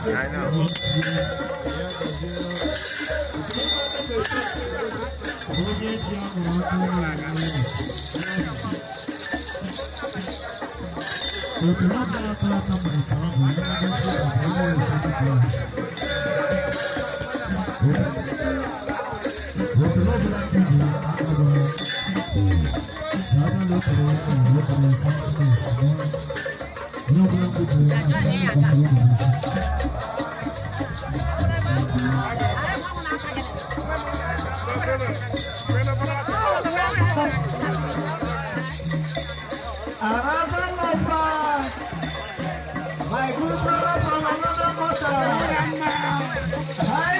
I know. My good brother from another mother. Hi,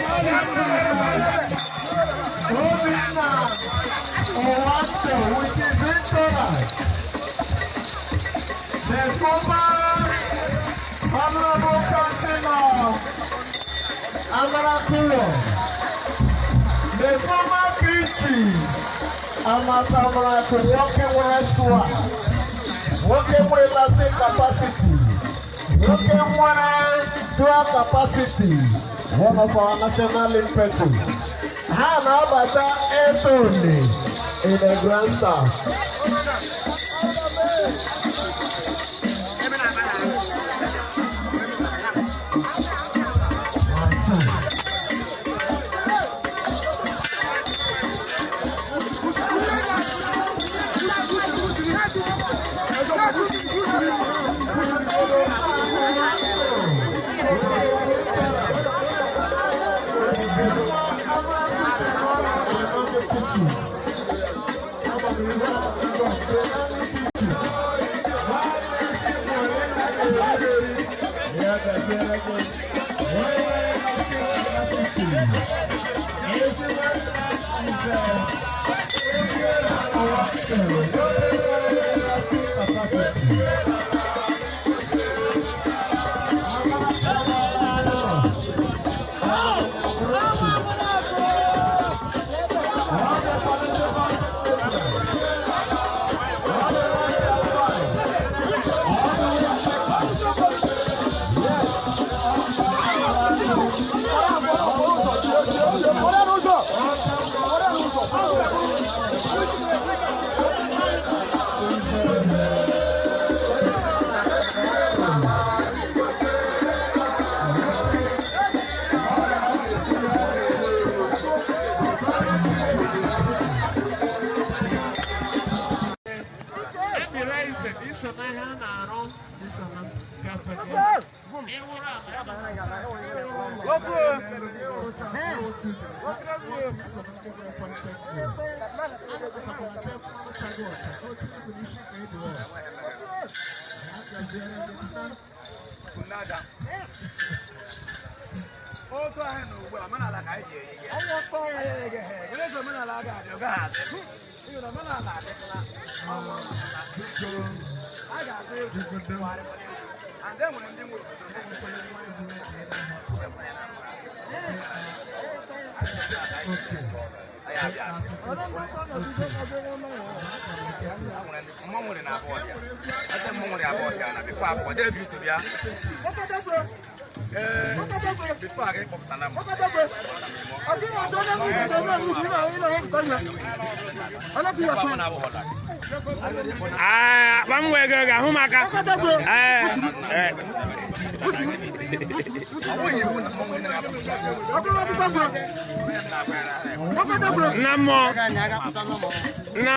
Obinna Owanto, which is in Tola. The former Honorable Councillor Amarakulo, the former PC Amatamaraku, working with SWA, working with elastic capacity. Working with dual capacity, one of our national impetus. Hanabata Anthony in a grand star. Otu ahụ na ugbu a, omenala ka anyị ji eyi gị. Onye ezi omenala agaghị adị, ọ gaghị adị. N'ihi na omenala adịkla. A ga-agụ egwu, gbagharịkwara egwu. And e nwere ndị nwe obodo. Anyị abịa. Mmanwụ dị na abụọ ọhịa. Ete mmanwụ dị abụọ ọhịa na before abụọ, David bịa. Ee, before a ga-ekpọpụta na m. Ah, akpa m wee ego ga-ahụ maka. Ee, ee. Nna mmụọ. Nna.